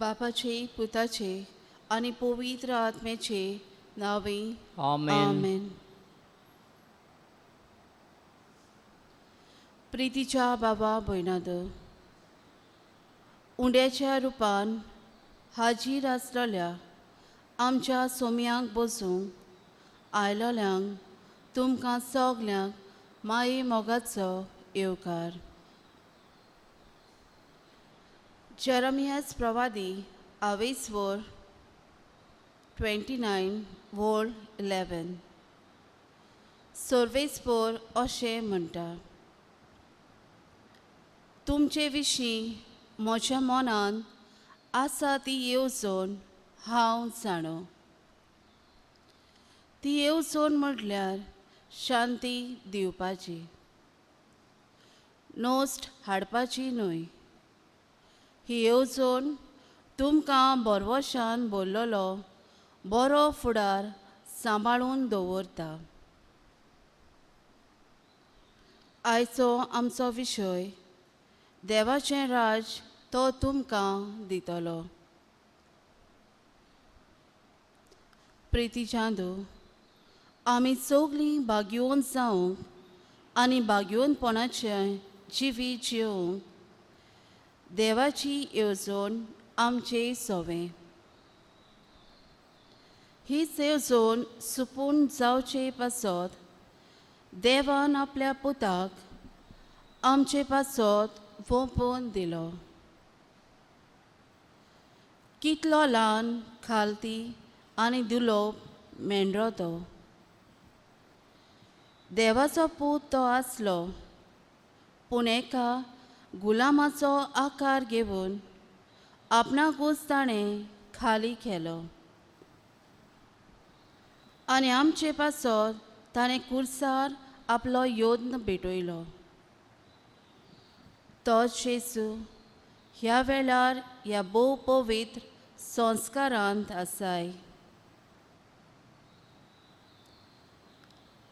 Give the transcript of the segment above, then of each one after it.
बापाचे पुताचे आनी पवित्र आत्म्याचे नांवे आमेन। आमेन। प्रितीच्या बाबा भयणाद, उंड्याच्या रुपान हाजीर आसलेल्या आमच्या सोम्यांक बसूंक आयलोल्यांक तुमकां सगल्यांक माये मोगाचो येवकार। जेरमियास प्रवादी आवेसवर 29 वोळ 11 सर्वेस्पर अशें म्हणटा, तुमचे विशीं म्हज्या मनान आसा ती येवजण हांव जाणो। ती येवजण म्हटल्यार शांती दिवपाची, नोस्ट हाडपाची न्हय। ही येवजण तुमकां बरवशान बोल्लोलो बरो फुडार सांबाळून दवरता। आयचो आमचो विशय देवाचें राज तो तुमकां दितलो। प्रिती चांदू, आमी सगळीं भाग्यवंत जावंक आनी भाग्यवंतपणाचें जिवीत जिवंक देवाची येवजण आमचे सोवें। हीच येवजण सुपूर्ण जावचे पासत देवान आपल्या पुताक आमचे पासत वोंपून दिलो। कितलो ल्हान खालती आनी दुलोप मेंढरो तो। देवाचो पूत तो आसलो, पूण एका गुलामाचो आकार घेवन आपणाकूच ताणें खाली केलो आनी आमचे पासत ताणें कुर्सार आपलो यत्न भेटयलो। तोच जेजू ह्या वेळार ह्या भोव पवित्र संस्कारांत आसाय।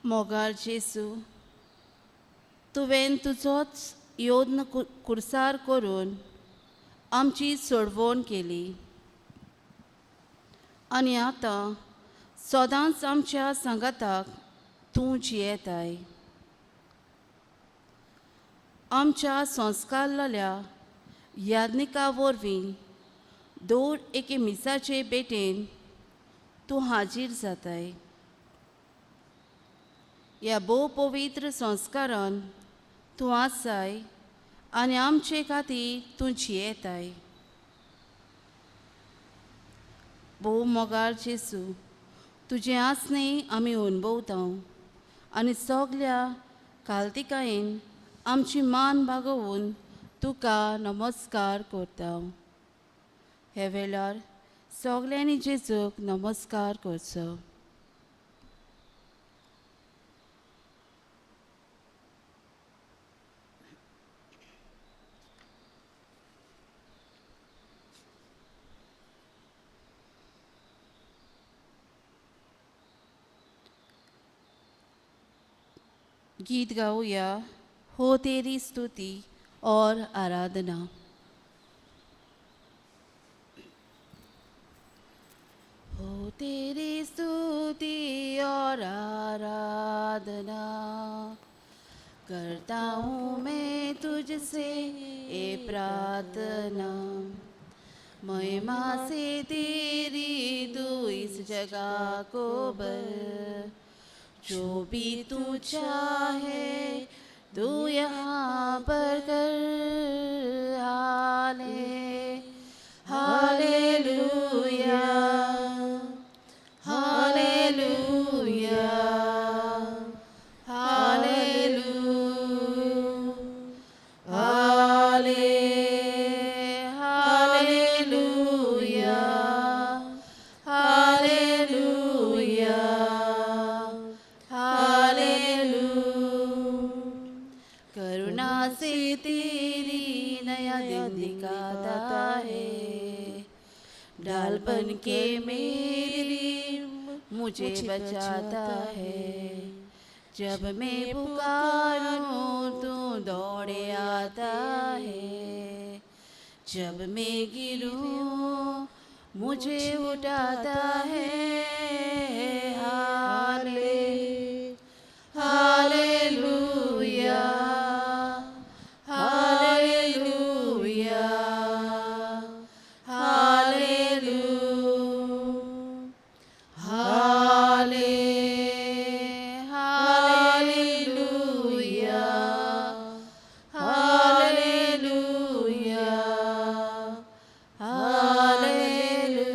मोगाळ जेजू, तुवें तुजोच यत्न कुर्सार करून आमची सोडवण केली आनी आतां सदांच आमच्या सांगाताक तूं जियेताय। आमच्या संस्कारलेल्या याज्ञिका वरवीं दर एके मिसाचे भेटेन तूं हाजीर जाताय। ह्या भोव पवित्र संस्कारान तूं आसाय आनी आमचे खातीर तूं जियेताय। भोव मोगाळ जेजू, तुजें आसणें आमी अणभवता आनी सगल्या कालतिकायेन आमची मान बागोवन तुका नमस्कार करता। हे वेळार सगल्यांनी जेजूक नमस्कार करचो। गीत गाऊया, हो तेरी स्तुति और आराधना। हो तेरी स्तुति और आराधना करता हूँ मैं तुझसे ये प्रार्थना। महिमा से तेरी तू इस जगह को भर, जो भी तू चाहे तू यहाँ पर कर। हाले हालेलुया हालेलुया हालेलु हाले हालेलुया हालेलुया हालेलु। करुणा से तेरी नया दिन दिखाता है, ढाल बन के मेरी मुझे बचाता है। जब मैं पुकारूं तू दौड़े आता है, जब मैं गिरूं मुझे उठाता है। हाले हालेलुया हालेलुया हालेलु हाले हालेलुया हालेलुया हालेलु।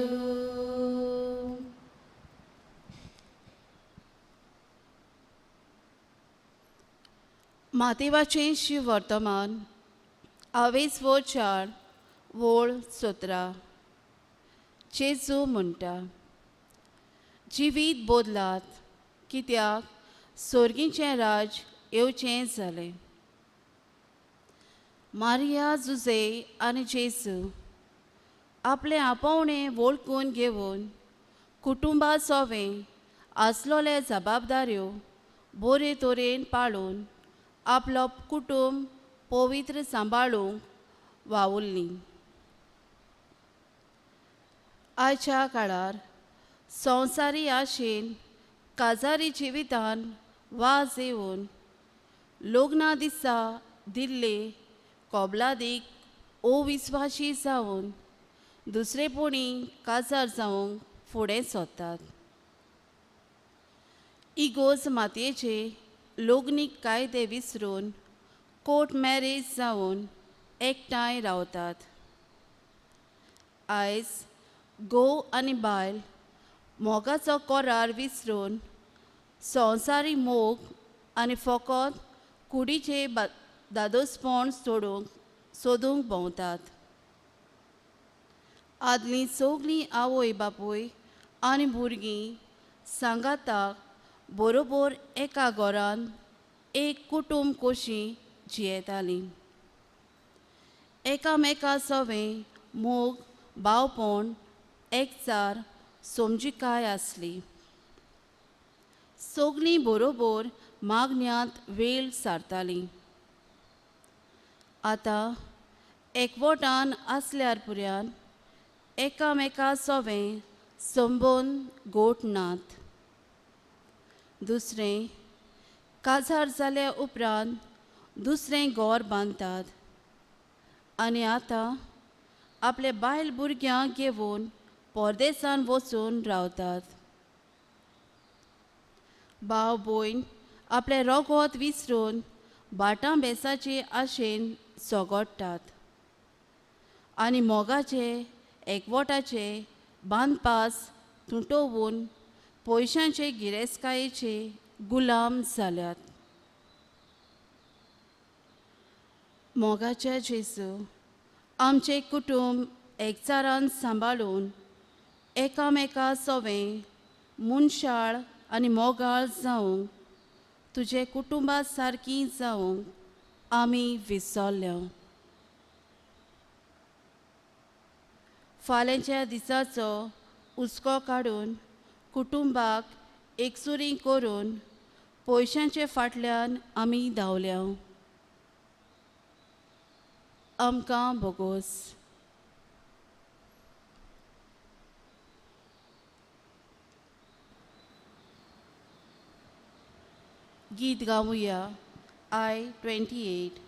मातेवाचें शिव वर्तमान आवेज वो 4 वोळ 17 जेजू म्हणटा, जिवीत बदलात कित्याक सोर्गीचें राज येवचें जालें। मारिया जुजे आनी जेजू आपलें आपोवणें वळखून घेवन कुटुंबा सोवें आसलोले जबाबदाऱ्यो बरे तरेन पाळून आपलो कुटुंब पवित्र सांबाळूंक वावुरलीं। आयच्या काळार संवसारी आशेन काजारी जिवितान वाज येवन लग्ना दिसा दिल्ले कबलादीक अविस्वाशी जावन दुसरेपणी काजार जावंक फुडें सोदतात। इगोज मातयेचे लग्नीक कायदे विसरून कोर्ट मॅरेज जावन एकठांय रावतात। आयज घोव आनी बायल मोगाचो करार विसरून संवसारी मोग आनी फकत कुडीचे दादोसपण सोदूंक भोंवतात। आदलीं सगळीं आवय बापूय आनी भुरगीं सांगाताक बरोबर एका घरान एक कुटुंब कशीं जियेतालीं। एकामेका सवें मोग भावपण एकचार समजिकाय आसली। सगळीं बरोबर मागण्यांत वेळ सारतालीं। आतां एकवटान आसल्यार पुऱ्यान एकामेका सवें संबंद गोट नात। दुसरें काजार जाल्या उपरांत दुसरें घर बांदतात आनी आतां आपले बायल भुरग्यांक घेवन परदेसान वचून रावतात। भाव भयण आपलें रगत विसरून भाटां बेसाचे आशेन सगडटात आनी मोगाचे एकवटाचे बांदपास तुटोवन पयशांचे गिरेस्तकायेचे गुलाम जाल्यात। मोगाचे जेजू आमचें कुटुंब एकचारान सांबाळून एकामेका सवें मनशाळ आनी मोगाळ जावंक तुजे कुटुंबा सारकी जावंक आमी विसरल्या। फाल्यांच्या दिसाचो हुस्को काडून कुटुंबाक एकसुरी करून पयशांचे फाटल्यान आमी धांवल्या। आमकां भोगोस। गीत गावया I 28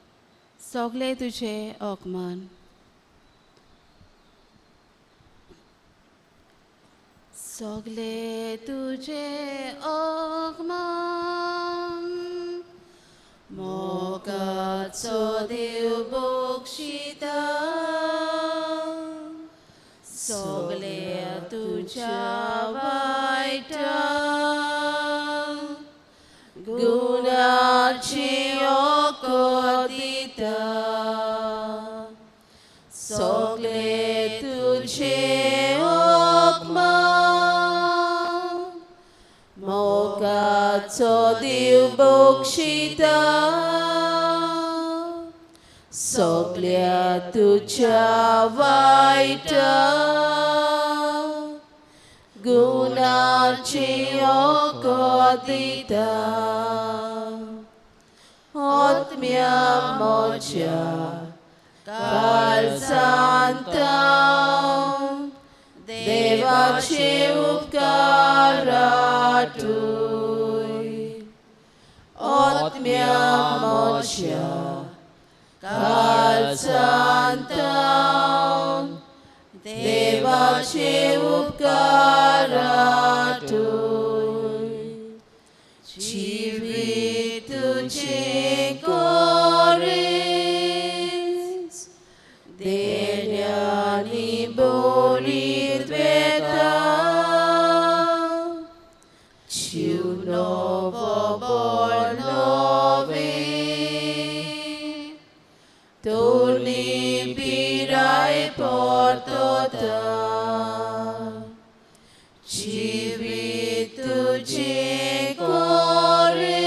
सगळे तुझे अकमान। सगळे तुझे अकमान मोगाचो देव बक्षिता सगळे तुझ्या वायटा गुणाची ओको दिता सगळे तुझे ओकमान मोगाचो देव बक्षिता सगळ्या तुझ्या वायटा गुणाची ओको दिता आत्म्या म्हज्या काळजांत देवाचे उपकारातूय आत्म्या म्हज्या काळजांत देवाचे उपकारातूय जिवीत तुजें कोरीस देण्यांनी बोरीत वेता जीव नवो बळ नवें तोली पिराय परतता जिवीत तुजें कोरीस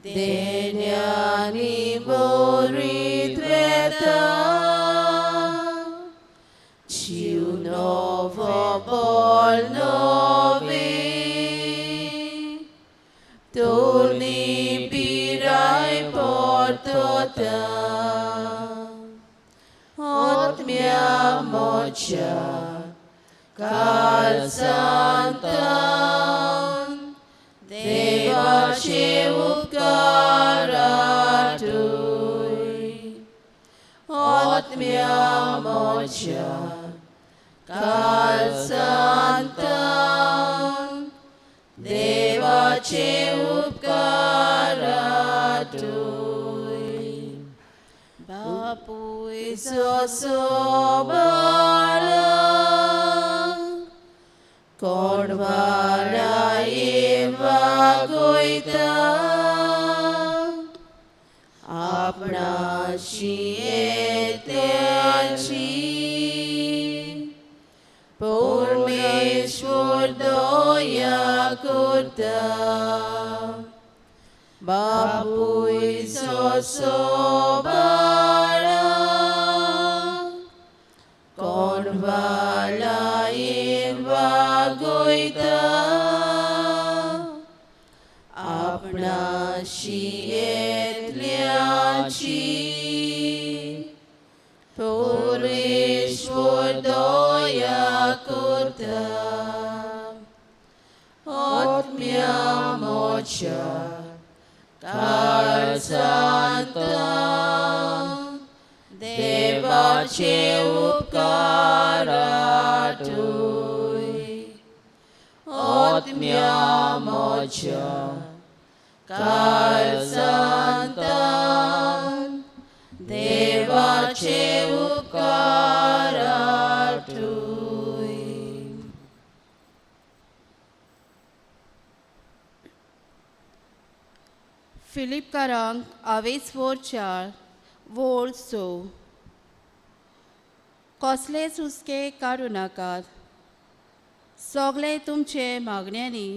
देण्यांनी बोरीत वेता जीव नवो बळ नवें तोली पिराय परतता आत्म्या म्हज्या काळजांत देवाचे उपकारातूय आत्म्या म्हज्या काळजांत देवाचे उपकारातूय बापूय सोसो बाळा कोण वाराये वागोयता आपणाशी येत्याची परमेश्वर दया करता बापूय सोसो बाळा कोण वालायेन वागोयता आपणाशी येतल्याची परमेश्वर दया करता आत्म्या म्हज्या काळजांत देवाचे उपकारातूय आत्म्या म्हज्या काळजांत देवाचे उपकारातूय. फिलिपकारांक आवेस 4 वोळ 6. कसलेच हुस्के काडूं नाकात, सगळे तुमचे मागण्यांनी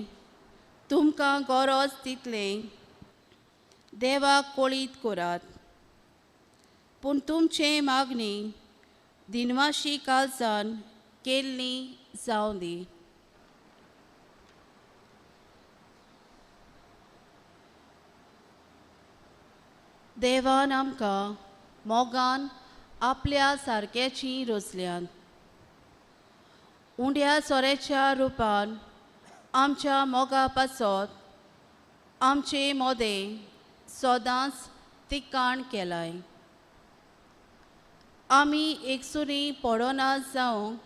तुमकां गरज तितलें देवाक कळीत करात, पूण तुमचे मागणी दिनवाशी काळजान केल्ली जावं दी. देवान आमकां मोगान आपल्या सारक्याची रचल्यान उंड्या सोऱ्याच्या रुपान आमच्या मोगा पासत आमचे मोदें सदांच तिकाण केलाय. आमी एकसुरी पडना जावंक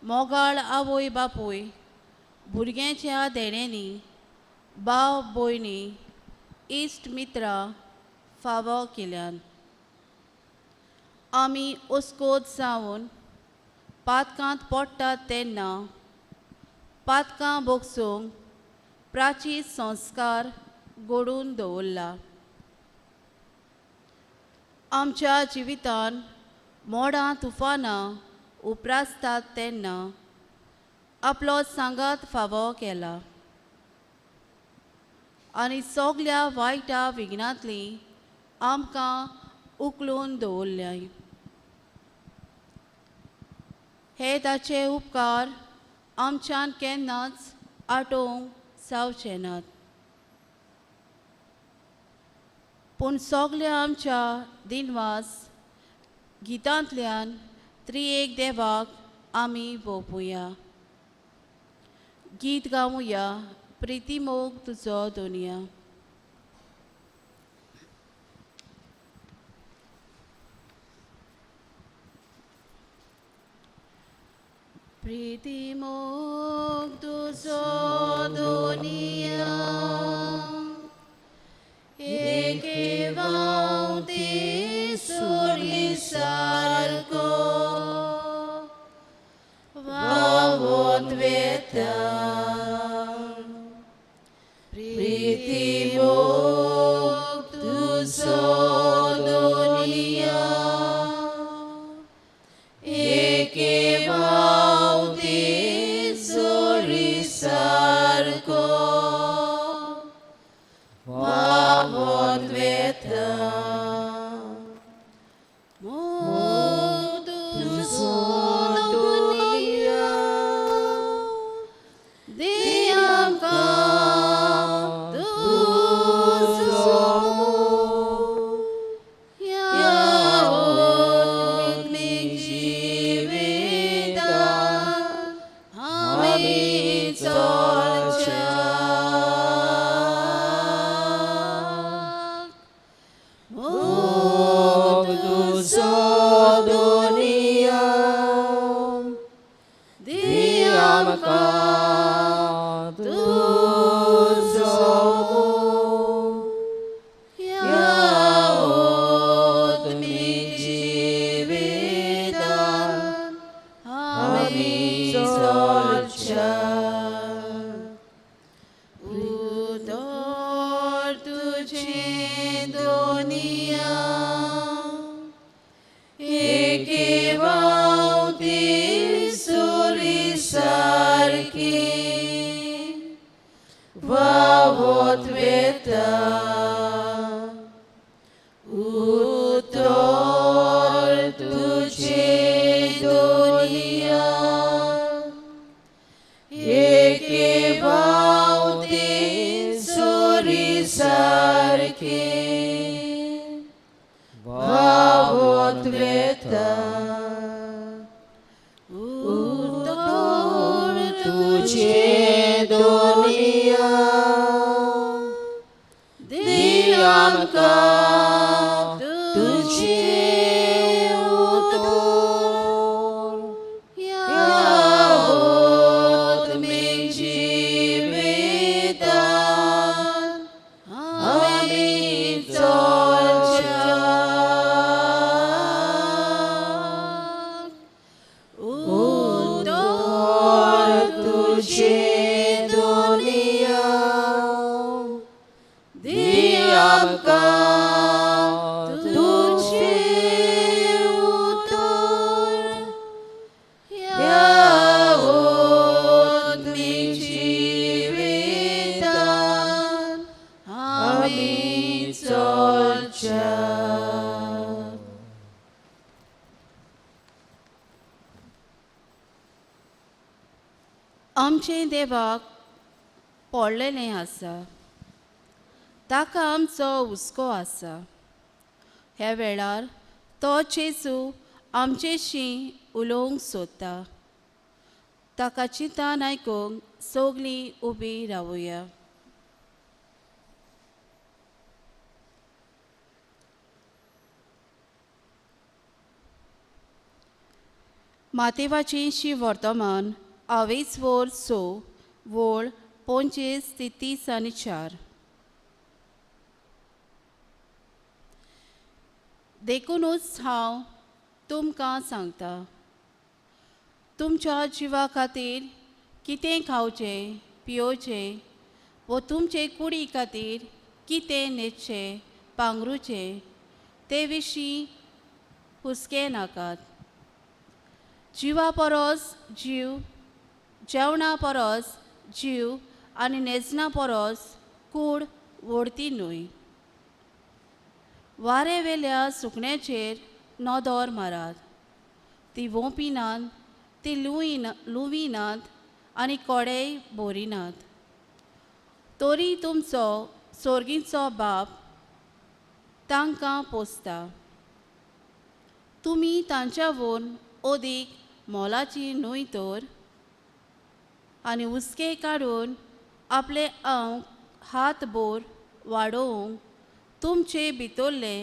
मोगाळ आवय बापूय भुरग्यांच्या देण्यांनी भाव भयणी इश्ट मित्रां फावो केल्यान. आमी ओस्कोत जावन पातकांत पडटात तेन्ना पातकां भोगसूंक प्राचीन संस्कार घडून दवरला. आमच्या जिवितान मोडां तुफानां उप्रासतात तेन्ना आपलो सांगात फावो केला आनी सगल्या वायटा विघ्नांतली आमकां उखलून दवरल्याय. हे ताचे उपकार आमच्यान केन्नाच आटोवंक जावचे नात, पूण सगल्या आमच्या दिनवास गितांतल्यान त्रिएक देवाक आमी भोंवपुया. गीत गावया प्रितीमोग तुजो दुनिया. प्रीतिमोग तुजो दुनिया एके व्हांवती सुरी सारको व्हांवत वेता. प्रीतिमोग तुजो दुनिया एके व्हांवती सुरी सारको व्हांवत वेता. मोग तुजो दुनिया दी आमकां तुजो मोग ह्या आत्मीक जिवितांत आमी चलच्याक. मोग तुजो दुनिया दी आमकां तुजो मोग ह्या आत्मीक जिवितांत आमी चलच्याक. उतर तुजें दुनिया एके व्हांवती सुरी सारकी व्हांवत वेता. उतर तुजें दुनिया एके व्हांवती सुरी सारकी व्हांवत वेता. उतर तुजें दुनिया दी आमकां तुजें उतर ह्या आत्मीक जिवितांत आमी चलच्याक. उतर तुजें दुनिया दी आमकां तुजें उतर ह्या आत्मीक जिवितांत आमी चलच्याक. आमचें देवाक पडलेलें आसा, ताका आमचो हुस्को आसा. ह्या वेळार तो जेजू आमचेशी उलोवंक सोदता. ताका चिंतान आयकूंक सगलीं उबी रावया. मातेवाचें शी वर्तमान आवेच वोर 6 वोळ 25 ते 30 आनी 4. देखूनच हांव तुमकां सांगता, तुमच्या जिवा खातीर कितें खावचें पियोवचें वो तुमचे कुडी खातीर कितें न्हेसचें पांगरुचें ते विशीं हुस्के नाकात. जिवा परस जीव, जेवणा परस जीव आनी न्हेसणा परस कूड व्हडती न्हय. वारे वेल्या सुकण्याचेर नदर मारात, ती वोंपिनात, ती लुविनात आनी कोडेय भरिनात, तरी तुमचो सोर्गीचो बाप तांकां पोसता. तुमी तांच्या वोन अदीक मोलाची न्हय तर? आनी हुस्के काडून आपले आंग हात बोर वाडोवंक तुमचे भितरले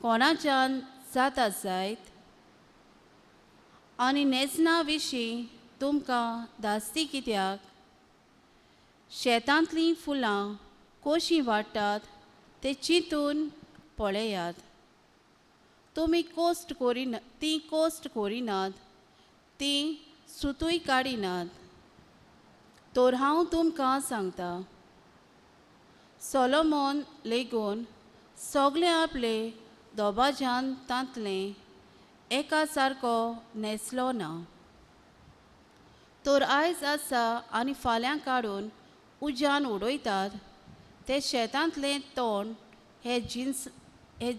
कोणाच्यान जाता जायत? आनी न्हेसणा विशीं तुमकां धास्ती कित्याक? शेतांतलीं फुलां कशीं वाडटात तें चिंतून पळयात. तुमी कोश्ट करिना, तीं कोश्ट करिनात, तीं सुतूय काडिनात. तर हांव तुमकां सांगता, सोलोमोन लेगून सगळे आपले दोबाज्यान तांतलें एका सारको न्हेसलो ना. तर आयज आसा आनी फाल्यां काडून उज्यान उडयतात ते शेतांतलें तण हे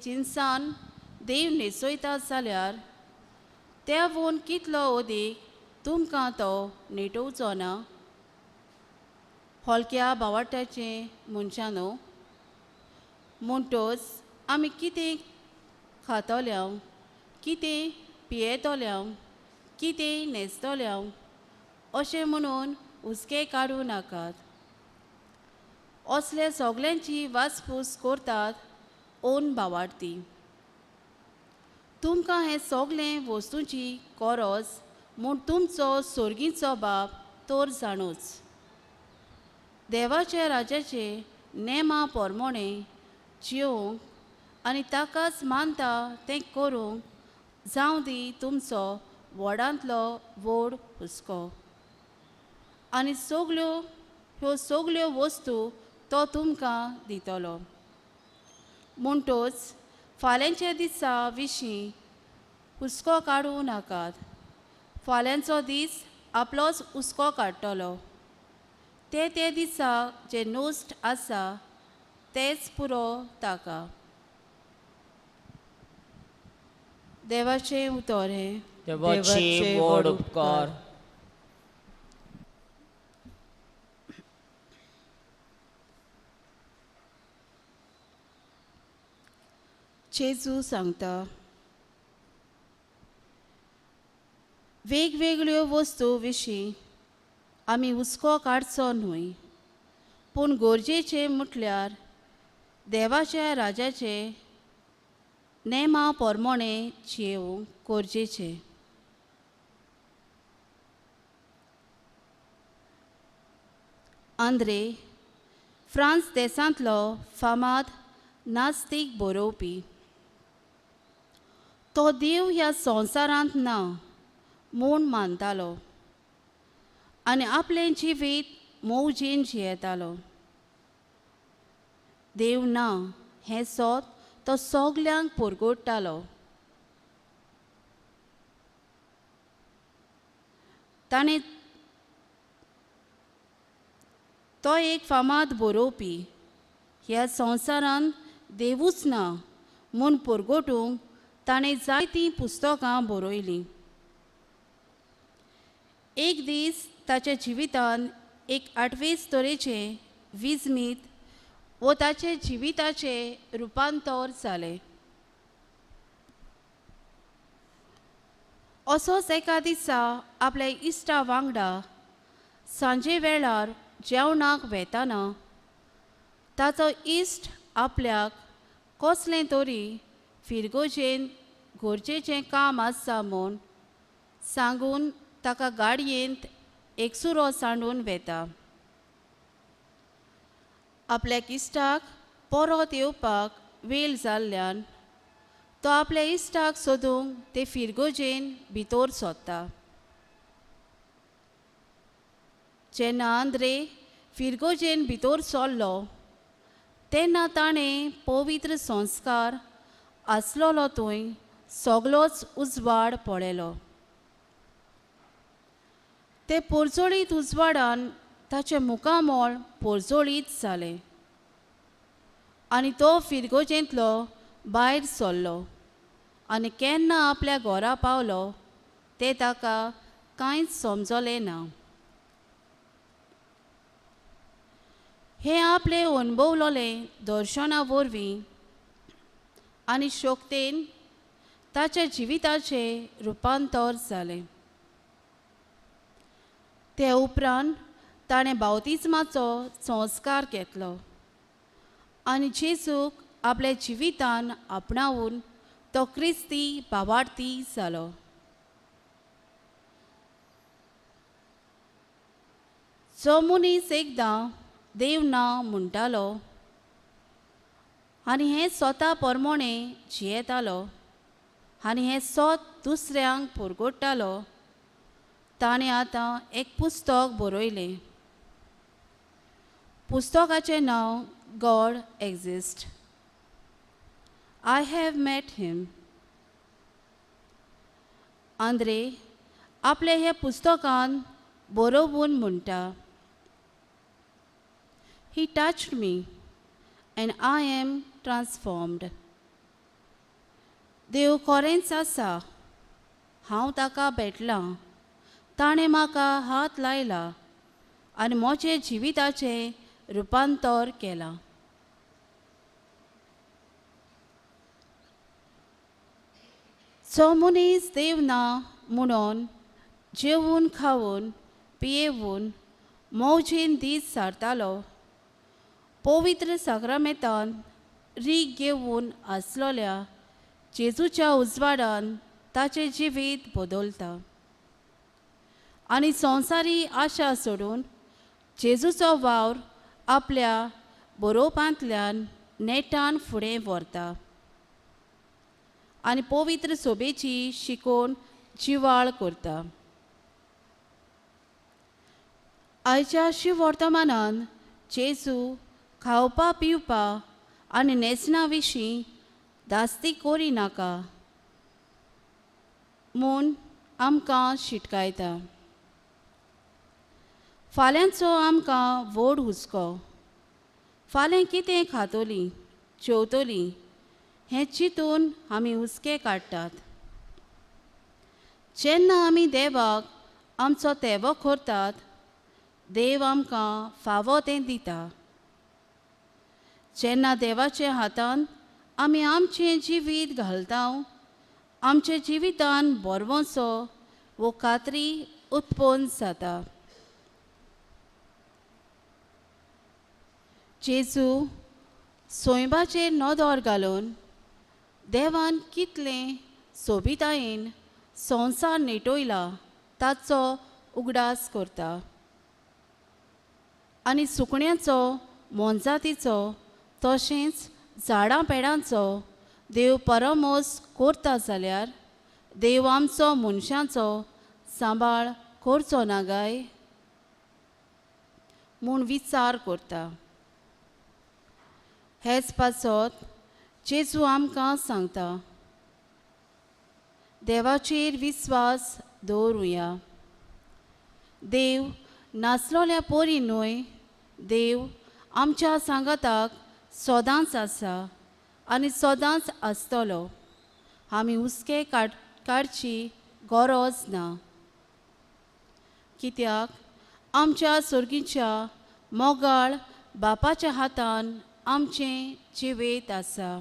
जिनसान देव न्हेसयता जाल्यार त्या वोन कितलो अदीक तुमकां तो नेटोवचो ना? हलक्या बावाट्याचें मनशां, म्हणटच आमी कितें खातल्या, कितें पियेतल्या, कितें न्हेसतल्या अशें म्हणून हुस्के काडूं नाकात. असले सगल्यांची वासपूस करतात ओन बावाडती. तुमकां हें सगळें वस्तूंची गरज म्हूण तुमचो सोर्गीचो बाप तर जाणूच. देवाच्या राजाचे नेमा पोरमोणे जियोंक आनी ताकाच मानता तें करूंक जावं दी तुमचो व्हडांतलो व्हड हुस्को. आनी सगल्यो ह्यो सगल्यो वस्तू तो तुमकां दितलो. म्हणटच फाल्यांच्या दिसा विशीं हुस्को काडूं नाकात. फाल्यांचो दीस आपलोच हुस्को काडटलो. ते ते दिसा जे नोस्ट आसा तेच पुरो ताका. देवाचें उतर हें. देवाचे व्हड उपकार. जेजू सांगता, वेगवेगळ्यो वस्तू विशीं आमी हुस्को काडचो न्हय, पूण गरजेचें म्हटल्यार देवाच्या राजाचे नेमा पोरमोणे जियेवंक गरजेचें. आंद्रे फ्रांस देशांतलो फामाद नास्तीक बरोवपी. तो देव ह्या संवसारांत ना म्हूण मानतालो आनी आपलें जिवीत मौजेन जियेतालो. देव ना हें सोद तो सगल्यांक पुरगोडटालो. ताणें तो एक फामाद बरोवपी ह्या संवसारांत देवूच ना म्हूण पुरगोटूंक ताणें जायतीं पुस्तकां बरयलीं. एक दीस ताच्या जिवितान एक आठवेच तरेचें विजमीत वो ताचे जिविताचें रुपांतर जालें. असोच एका दिसा आपल्या इश्टा वांगडा सांजे वेळार जेवणाक वेताना ताचो इश्ट आपल्याक कसलें तरी फिरगोजेन गरजेचें काम आसा म्हूण सांगून ताका गाडयेंत एकसुरो सांडून वेता. आपल्या इश्टाक परत येवपाक वेळ जाल्ल्यान तो आपल्या इश्टाक सोदूंक ते फिरगोजेन भितर सोदता. जेन्ना आंद्रे फिरगोजेन भितर सरलो तेन्ना ताणें पवित्र संस्कार आसलेलो थंय सगलोच उजवाड पळयलो. ते पोरजोळीत उजवाडान ताचें मुखामळ पोरजोळीत जालें आनी तो फिरगोजेंतलो भायर सरलो आनी केन्ना आपल्या घरा पावलो तें ताका कांयच समजलें ना. हें आपलें अणभवलोलें दर्शना वरवीं आनी शक्तेन ताच्या जिविताचें रुपांतर जालें. ते उपरांत ताणें बावतिज्माचो संस्कार घेतलो आनी जेजूक आपल्या जिवितान आपणावन तो क्रिस्ती भावार्थी जालो. जो मनीस एकदां देव ना म्हणटालो आनी हें स्वता परमोणें जियेतालो आनी हें सोत दुसऱ्यांक पुरगोडटालो, ताणें आतां एक पुस्तक बरयलें. पुस्तकाचें नांव God exist. I have met him. Andre आपल्या ह्या पुस्तकान बरोवन म्हणटा, He touched me and I am transformed. देव खरेंच आसा, हांव ताका भेटलां, ताणें म्हाका हात लायला आनी म्हजें जिविताचें रुपांतर केलां. जो मनीस देव ना म्हणून जेवून खावन पियेवन मौजेन दीस सारतालो, पवित्र साक्रामेंतान रीग घेवन आसलोल्या जेजूच्या उजवाडान ताचें जिवीत बदलता आनी संवसारी आशा सोडून जेजूचो वावर आपल्या बरोवपांतल्यान नेटान फुडें व्हरता आनी पवित्र सोबेची शिकोवन जिवाळ करता. आयच्या शिवर्तमानान जेजू खावपा पिवपा आनी न्हेसणा विशीं धास्ती करिनाका म्हूण आमकां शिटकायता. फाल्यांचो आमकां व्हड हुस्को, फाल्यां कितें खातोली जेवतली हें चिंतून आमी हुस्के काडटात. जेन्ना आमी देवाक आमचो तेवो करतात, देव आमकां फावो तें दिता. जेन्ना देवाच्या हातान आमी आमचें जिवीत घालता, आमच्या जिवितान बरवंचो वो खात्री उत्पन्न जाता. जेजू सोयबाचेर नदर घालून देवान कितलें सोबितायेन संवसार नेटयला ताचो उगडास करता आनी सुकण्याचो मोनजातीचो तशेंच झाडां पेडांचो देव परामोस करता जाल्यार देव आमचो मनशांचो सांबाळ करचो ना काय म्हूण विचार करता. हेच पासत जेजू आमकां सांगता, देवाचेर विस्वास दवरुया. देव नासलोल्या परी न्हय, देव आमच्या सांगाताक सदांच आसा आनी सदांच आसतलो. आमी हुस्के काडची गरज ना, कित्याक आमच्या सोर्गीच्या मोगाळ बापाच्या हातान आमचें जिवीत आसा.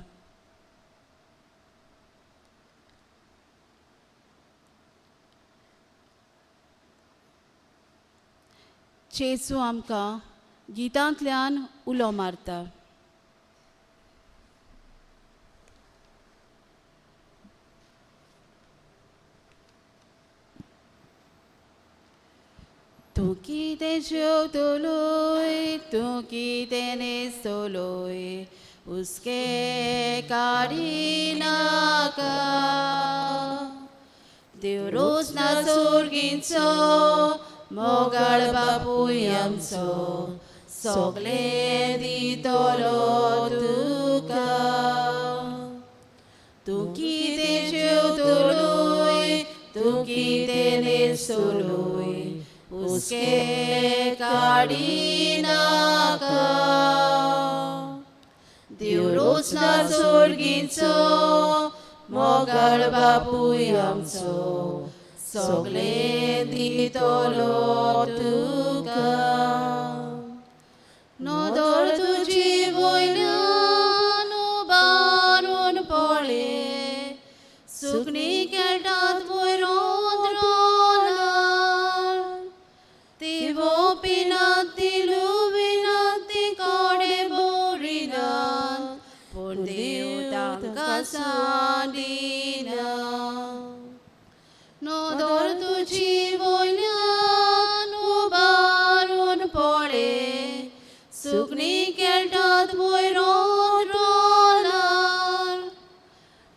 जेजू आमकां गितांतल्यान उलो मारता. तूं कितें जेवतलोय, तूं कितें न्हेसतलोय, हुस्के काडिनाका. देव रोज ना सोर्गींचो मोगाळ बापूय आमचो सगळें दितलो तुका. तूं कितें जेवतलोय, तूं कितें न्हेसतलोय, हुस्के काडिनाका. देव रोज ना सोर्गींचो मोगाळ बापूय आमचो सगळें दितलो तुका. नदर तुजी वयल्यान उबारून पळय, सुकणीं खेळटात वयर अंदरोनार, ती तांकां सांडिना. नदर तुजी वयल्यान उबारून पळे, सुकणीं खेळटात वयर रोलार.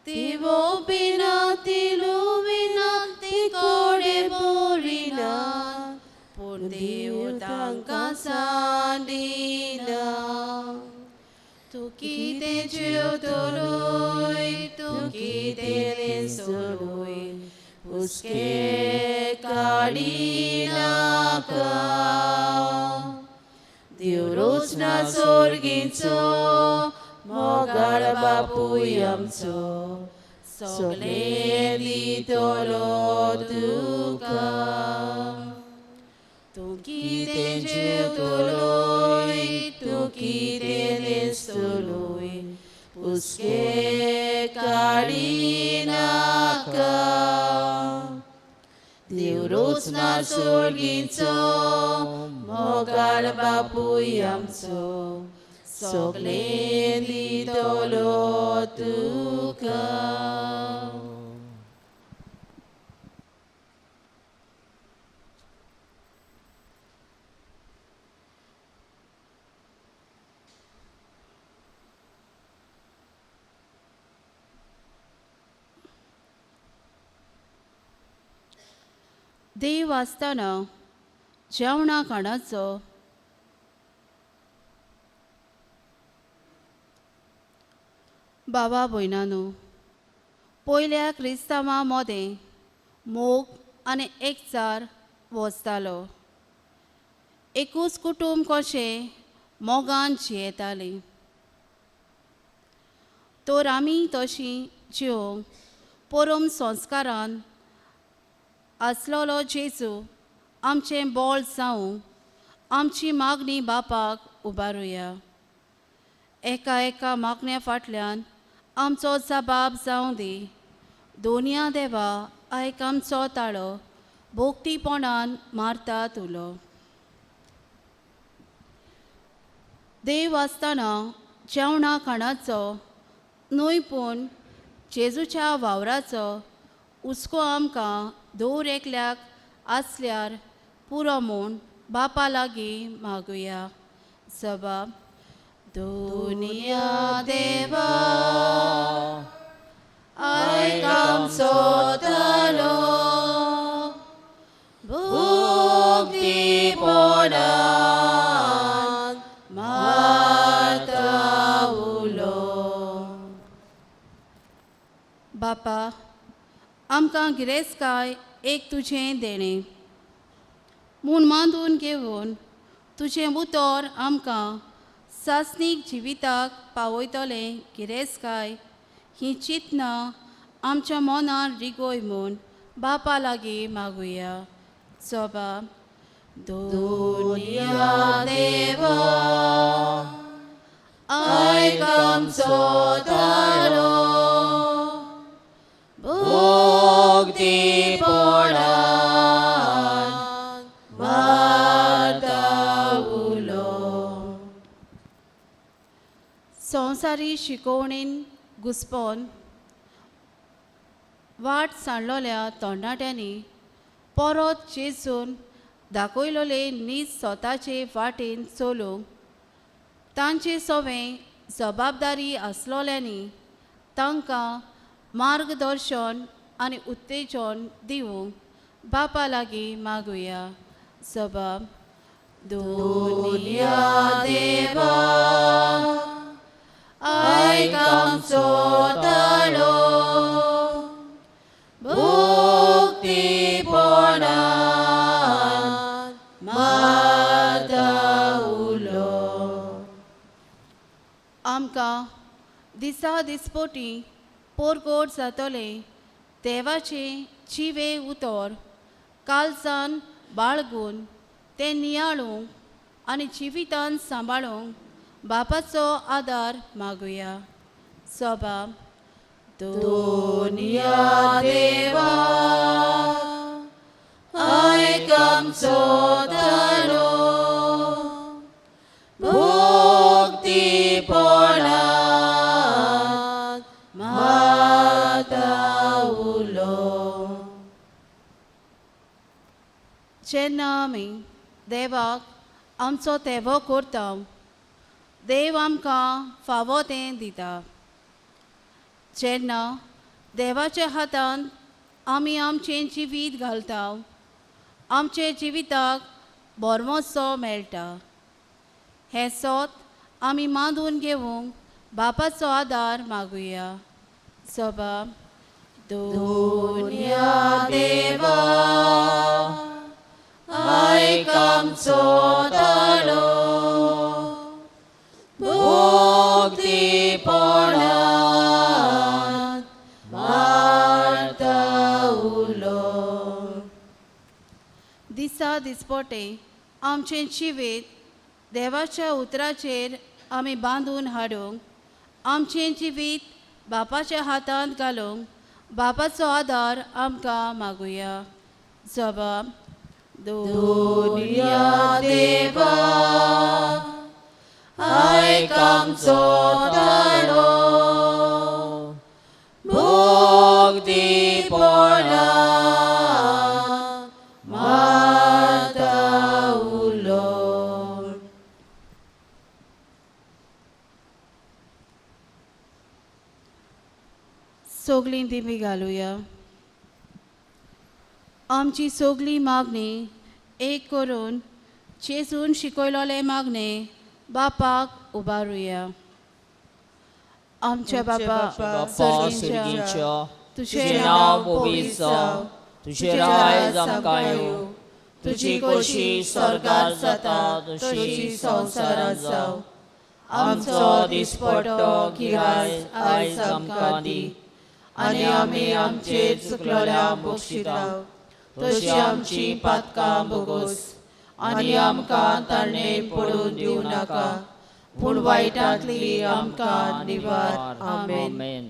ती वोपिना, ती लुविना, ती कोडे बोरिना, पूण देव तांकां सांडिना. तूं कितें जेवतलोय, तूं कितें न्हेसतलोय, हुस्के काडिनाका. देव रोचना सोर्गीचो मोगाळ बापूय आमचो, सगळें दितलो तुका. तूं कितें जेवतलोय, तूं कितें न्हेसतलोय, हुस्के काडिनाका. देव रोचना सोर्गीचो मोगाळ बापूय आमचो, सगळें दितलो तुका. देव आसतना जेवणा खाणाचो बाबा भयणानो, पयल्या क्रिस्तांवां मदें मोग आनी एकचार वसतालो. एकूच कुटूंब कशें मोगान जियेतालीं. तर आमी तशी जिवंक परम संस्कारान आसलेलो जेजू आमचें बळ जावं आमची मागणी बापाक उबारुया. एका एका मागण्या फाटल्यान आमचो जबाब जावं दी. दोनया देवा आयक आमचो ताळो, भोक्तीपणान मारता तुलो. देव आसतना जेवणा खाणाचो न्हय पूण जेजूच्या वावराचो हुस्को आमकां दर एकल्याक आसल्यार पुरो म्हूण बापा लागीं मागुया. जबाब दोनया देवा आयक आमचो ताळो, भक्तीपणान मारता उलो. बापा, आमकां गिरेस्तकाय एक तुजें देणें म्हूण मांदून घेवन तुजें उतर आमकां सासणीक जिविताक पावयतलें गिरेस्तकाय ही चिंतनां आमच्या मनान रिगोय म्हूण बापा लागीं मागुया. जोबा दोनया देवा आयक आमचो ताळो, भक्तीपणान मारता उलो. संवसारी शिकोवणेन घुसपोन वाट सांडलोल्या तरणाट्यांनी परत जेजून दाखयलोले नीज स्वताचे वाटेन चलूंक तांचे सवें जबाबदारी आसलोल्यांनी तांकां मार्गदर्शन आनी उत्तेजन दिवंक बापा लागीं मागुया. जबाब दोनया देवा आयक आमचो ताळो, भक्तीपणान मारता उलो. आमकां दिसा दिसपोटी पोरगोट जातलें देवाचें जिवें उतर कालसान बाळगून तें नियाळूंक आनी जिवितान सांबाळूंक बापाचो आदार मागुया. सोबा दोनया देवा आयक आमचो ताळो, भक्तीपणान मारता जेन्ना आमी देवाक आमचो तेवो करता, देव आमकां फावो तें दिता. जेन्ना देवाच्या हातांत आमी आमचें जिवीत घालता, आमचे जिविताक भरवंसो मेळटा. हें सोत आमी मांदून घेवंक बापाचो आदार मागुया. सभा दुनिया देवा आयक आमचो ताळो, भक्तीपणान मारता उलो. दिसा दिसपोटे आमचें जिवीत देवाच्या उतराचेर आमी बांदून हाडूंक, आमचें जिवीत बापाच्या हातांत घालूंक बापाचो आदार आमकां मागुया. जबाब दुनिया देवा आयक आमचो ताळो, भक्तीपणान मारता उलो. सगळीं दिमी घालुया. आमची सगळी मागणी एक करून जेजून शिकयलोले मागणे बापाक उबारुया. आमच्या बापा बापा स्वर्गीच्या, तुजें नांव पवित्र जावं, तुजें राज आमकां येवं, तुजी खोशी स्वर्गार जाता तशी संवसारांत जावं. आमचो दिसपट्टो गिराय आयज आमकां दी, आनी आमी आमचेर चुकलोल्या बक्षिता तशी आमची पातकां भोगोस, आनी आमकां ताणे पडून दिवं नाका, पूण वायटांतली आमकां निवार. आमेन.